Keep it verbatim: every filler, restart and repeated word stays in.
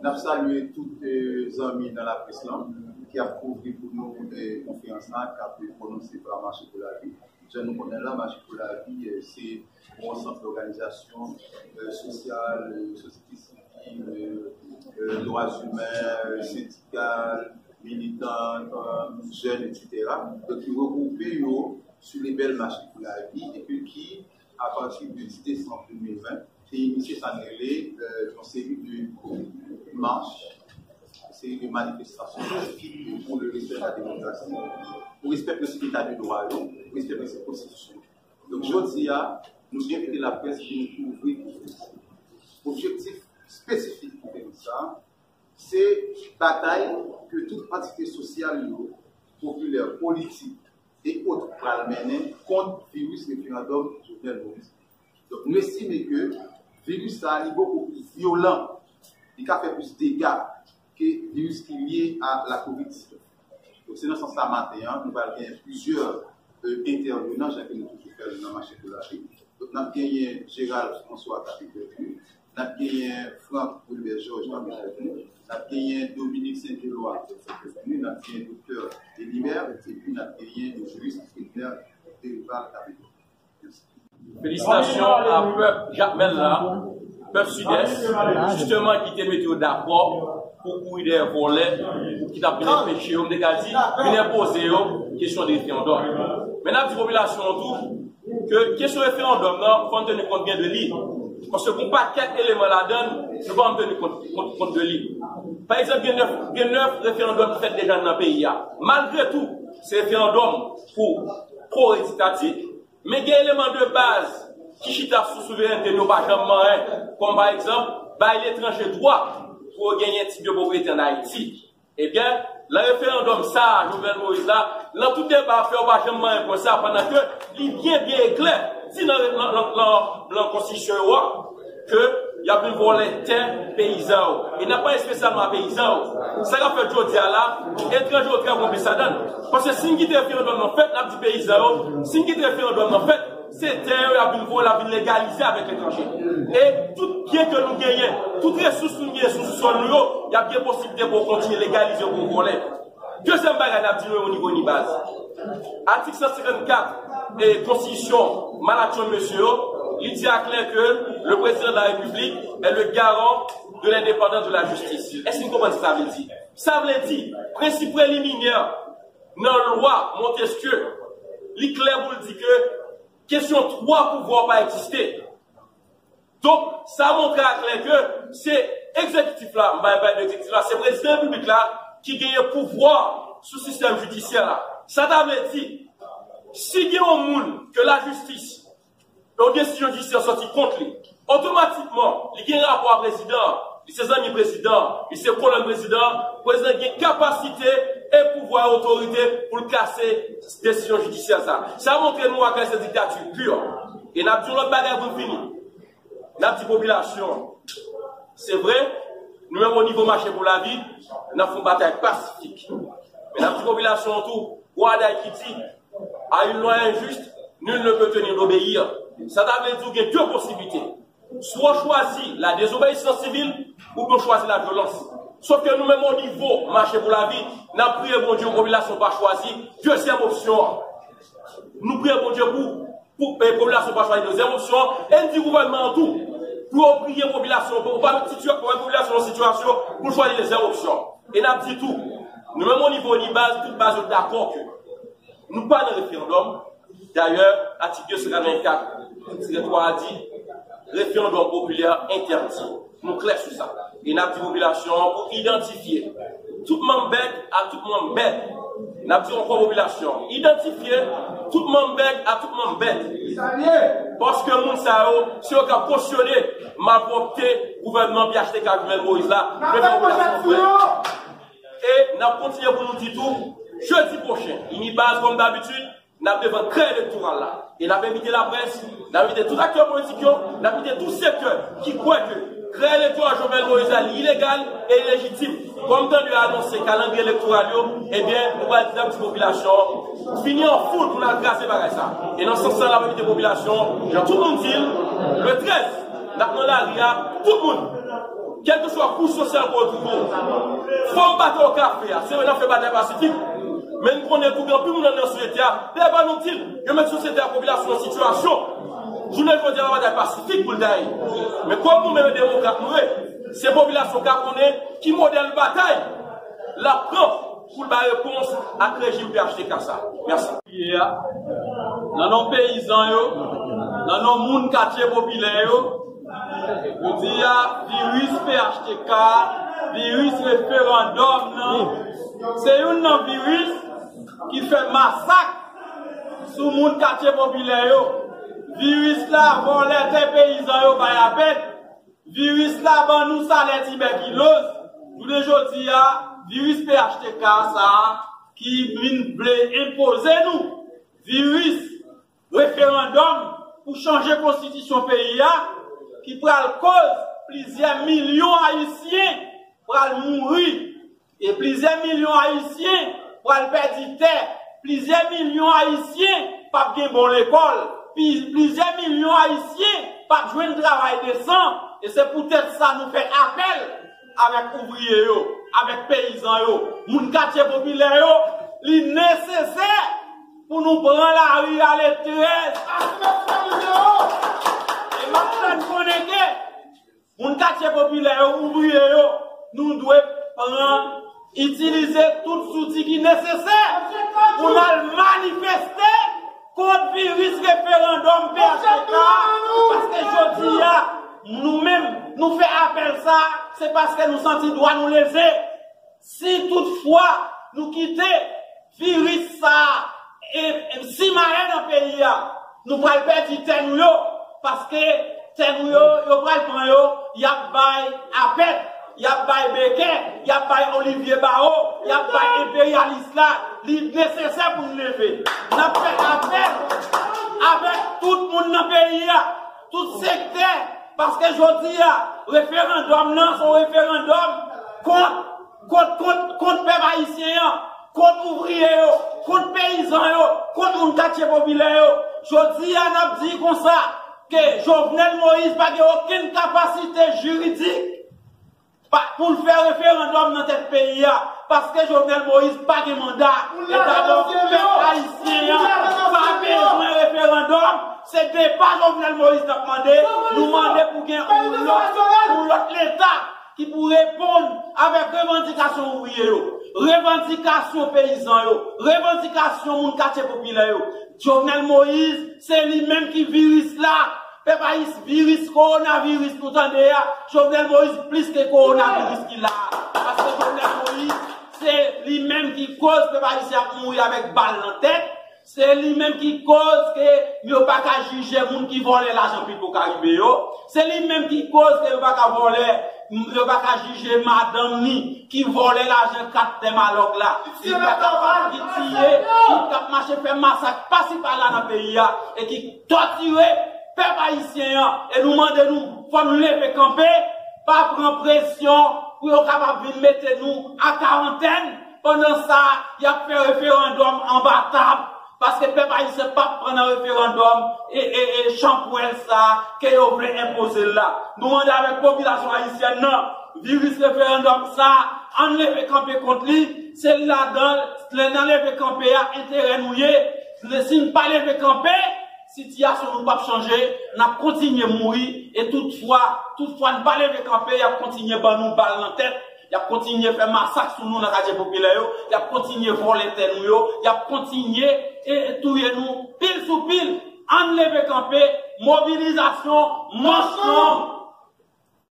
N ap salye tout, eh, zanmi nan laprès lan ki ap kouvri pou nou, eh, konferans lan, k ap pwononse pa Mache pou Lavi. Jan nou konnen l lan, Mache pou Lavi, eh, se yon ansanm dòganizasyon, eh, sosyal, eh, sosyete sivil, eh, eh, dwa imen, eh, sendikal, militan, eh, jèn, etsetera. Donk, ki regwoupe yo sou lebèl Mache pou Lavi epi ki, apati de dis desanm de mil ven, te inisye sa n rele, eh, yon seri de mach, yon seri de manifestasyon pasifik pou le respè de la demokrasi, pou respè prensip eta de dwa yo, pou respè prensip konstitisyon. Donk, jodi a, nou envite laprès pou nou kouvri konferans sa. Objektif espesifik konferans sa, se batay ke tout antite sosyal yo, popilè, politik e ot pral mennen kont viris referandòm Jovenel Moïse. Donk, nou estime ke viris sa a, li bokou plis vyolan, li ka fè plis dega ke viris ki lye a la kovid diznèf. Donk, se nan sans sa, maten an, nou pral gen plizyè, eh, entèvenan, jan ke nou toujou fè l nan Mache pou Lavi. Donk, n ap genyen Gérald François k ap entèvni, n ap genyen Franck Wilbert Georges k ap entèvni, n ap genyen Dominique Saint-Éloi k ap entèvni, n ap genyen Doktè Elimer, epi n ap genyen le juriste Edner Derival k ap entèvni. Felisitasyon a pèp Jakmèl la, pèp Sidès, jisteman ki te mete yo dakò pou kouri dèyè vòlè ki t ap vin anpeche yo, m te ka di, vin enpoze yo kesyon de referandòm. Men n ap di popilasyon an tou ke kesyon referandòm nan, fò n teni kont byen de li. Paske gen yon pakèt eleman ladan l, nou pa janm teni kont, kont, kont de li. Pa egzanp, gen nèf, gen nèf referandòm ki fèt deja nan peyi a. Malgre tou, se referandòm pou kore diktati, men gen eleman de baz ki chita sou souverènte nou pa janm manyen, kòm pa egzanp, bay letranje dwa pou yo genyen tit de pwopriyete ann Ayiti. Ebyen, nan referandòm sa a, Jovenel Moïse la, nan tout deba fè yo pa janm manyen pwen sa, pandan ke li byen, byen eklè, di nan, nan, nan, nan, nan konstitisyon yo a, ke y ap vin vòlè tè peyizan yo. E n ap pale espesyalman a peyizan yo. Sa k ap fèt jodi a la, etranje yo trè konplis ladan l. Paske si n kite referandòm nan fèt, n ap di peyizan yo, si n kite referandòm nan fèt, se tè yo y ap vin vòlè, y ap vin legalize avèk etranje. E tout byen ke nou genyen, tout resous nou genyen sou, sou sòl nou yo, y ap gen posiblite pou yo kontinye legalize yo pou vòlè. Dezyèm bagay n ap di nou o nivo Unibase. Atik san senkannkat e konstitisyon malatchonn mesye yo, li di aklè ke le président de la République est le garant de l'indépendance de la justice. Èske n konprann sa sa vle di? Sa vle di, prensip preliminè nan lwa Montesquieu, li klè pou l di ke kesyon twa pouvwa pa egziste. Donk, sa montre aklè ke se egzekitif la, m bay, bay egzekitif la, se prezidan repiblik la ki genyen pouvwa sou sistèm jidisyè la. Sa ta vle di, si gen yon moun ke lajistis, yon desizyon jidisyè sòti kont li, otomatikman, li gen rapò a prezidan an, li se zanmi prezidan an, li se kolèg prezidan an, prezidan an gen kapasite e pouvwa e otorite pou l kase desizyon jidisyè sa. Sa montre nou aklè se diktati pur. E n ap di yon lòt bagay pou n fini. N ap di popilasyon an, se vre, nou menm o nivo Mache pou Lavi, n ap fè yon batay pasifik. Men n ap di popilasyon an tou, gon adaj ki di, à une loi injuste, nul ne peut tenir d'obéir. Sa ta vle di ou gen de posiblite. Swa w chwazi la désobéissance civile, oubyen w chwazi lavyolans. Sòf ke nou menm o nivo Mache pou Lavi, n ap priye Bondye pou popilasyon pa chwazi dezyèm opsyon an. Nou priye Bondye pou, pou, eh, popilasyon pa chwazi dezyèm opsyon an, e n di gouvènman an tou, pou yo priye popilasyon, pou pa met sitya-, pou pa met popilasyon nan sitiyasyon pou l chwazi dezyèm opsyon. E n ap di tou, nou menm o nivo Unibase, tout baz yo dakò ke nou pa nan referandòm. Dayè, atik de san katrevenkat tirè twa a di, referandòm popilè entèdi. Nou klè sou sa. E n ap di popilasyon an pou idantifye tout manm bèk a tout manm bèt. N ap di ankò popilasyon an, idantifye tout manm bèk a tout manm bèt. Paske moun sa yo, se yo k ap kosyone malpwòpte gouvènman P H T K Jovenel Moïse la, vle fè popilasyon an kwè. E n ap kontinye pou nou di tou, jedi pwochen, Unibase, kòm dabitid, n ap devan krè elektoral la. E n ap envite laprès, n ap envite tout aktè politik yo, n ap envite tout sektè ki kwè ke krè elektoral Jovenel Moïse la, li ilegal e ilejitim. Kòm tande yo anonse kalandriye elektoral yo, ebyen, nou pral di n ap di popilasyon an, fini an foul pou n al kraze bagay sa. E nan sans sa, n ap envite popilasyon an, jan tout moun di l, le trèz, n ap nan lari a, tout moun. Kèlkeswa kouch sosyal ke w twouve w, fò w batay w ka fè a. Se vre, n ap fè batay pasifik. Men n konnen tou gen anpil moun nan sosyete a, lè pa nou di l, yo met sosyete a, popilasyon an sitiyasyon. Jounen jodi a, batay pasifik pou l ta ye. Men kòm nou menm demokrat nou ye, se popilasyon ka konnen ki modèl batay l ap pran pou l bay repons ak rejim P H T K sa. Mèsi. Ye a, nan non peyizan yo, nan non moun katye popilè yo, yo di a viris P H T K, viris referandòm nan, se youn nan viris ki fè masak sou moun katye popilè yo. Viris la vòlè tè peyizan yo bay apèt. Viris la ban nou salè tibèkiloz. Jounen jodi a, viris P H T K sa a ki vin vle enpoze nou viris referandòm pou chanje konstitisyon peyi a, ki pral koz plizyè milyon Ayisyen pral mouri. E plizyè milyon Ayisyen pral pèdi tè. Plizyè milyon Ayisyen p ap gen bon lekòl. Pi- plizyè milyon Ayisyen p ap jwenn travay desan. E se poutèt sa nou fè apèl avèk ouvriye yo, avèk peyizan yo, moun katye popilè yo. Li nesesè pou nou pran lari a le trèz. E m ap fè n konnen ke moun katye popilè yo, ouvriye yo, nou dwe pran, itilize tout zouti ki nesesè pou n al manifeste kont viris referandòm P H T K, paske jodi a, nou menm, nou fè apèl sa, se paske nou santi dwa nou leze. Si toutfwa nou kite viris sa a, e, e, simaye nan peyi a, nou pral pèdi tè nou yo, paske tè nou yo, yo pral pran yo, y ap bay apèt, y ap bay beken, y ap bay Olivier Barro, y ap bay enperyalis la. Li nesesè pou n leve. N ap fè apèl avèk tout moun nan peyi a, tout sektè, paske jodi a, referandòm nan se yon referandòm kont, kont, kont, kont pèp ayisyen an, kont ouvriye yo, kont peyizan yo, kont moun katye popilè yo. Jodi a, n ap di konsa ke Jovenel Moïse pa gen okenn kapasite jiridik pa, pou l fè referandòm nan tèt peyi a, paske Jovenel Moïse pa gen manda. E dabò, pèp ayisyen an pa bezwen referandòm. Se depa Jovenel Moïse n ap mande. Nou mande pou gen yon lòt, yon lòt Leta ki pou reponn avèk revandikasyon ouvriye yo, revandikasyon peyizan yo, revandikasyon moun katye popilè yo. Jovenel Moïse, se li menm ki viris la. Pèp ayisyen, viris kowonaviris nou tande a, Jovenel Moïse plis ke kowonaviris ki la a. Paske Jovenel Moïse, se li menm ki koz pèp ayisyen ap mouri avèk bal nan tèt. Se li menm ki koz ke yo pa ka jije moun ki vòlè lajan Petwokaribe yo. Se li menm ki koz ke yo pa ka vòlè, yo pa ka jije madanm ni ki vòlè lajan kat tè Malòk la. Li pa ka, ki tiye, ki k ap mache fè masak pasi pala nan peyi a, e ki tòtire pèp ayisyen an. E nou mande nou, fò nou leve kanpe, pa pran presyon pou yo kapab vin mete nou an karantèn. Pandan sa, y ap fè referandòm anba tab, paske pèp ayisyen p ap pran nan referandòm e, e, e chanpwèl sa ke yo vle enpoze l la. Nou mande avèk popilasyon ayisyèn nan, viris referandòm sa, ann leve kanpe kont li. Se ladan, lè n a leve kanpe a, enterè nou ye. Si n pa leve kanpe, sitiyasyon nou p ap chanje, n ap kontinye mouri, e toutfwa, toutfwa n pa leve kanpe, y ap kontinye ban nou bal nan tèt, y ap kontinye fè masak sou nou nan katye popilè yo, y ap kontinye vòlè tè nou yo, y ap kontinye, e, e, touye nou pil sou pil. Ann leve kanpe, mobilizasyon, manch long.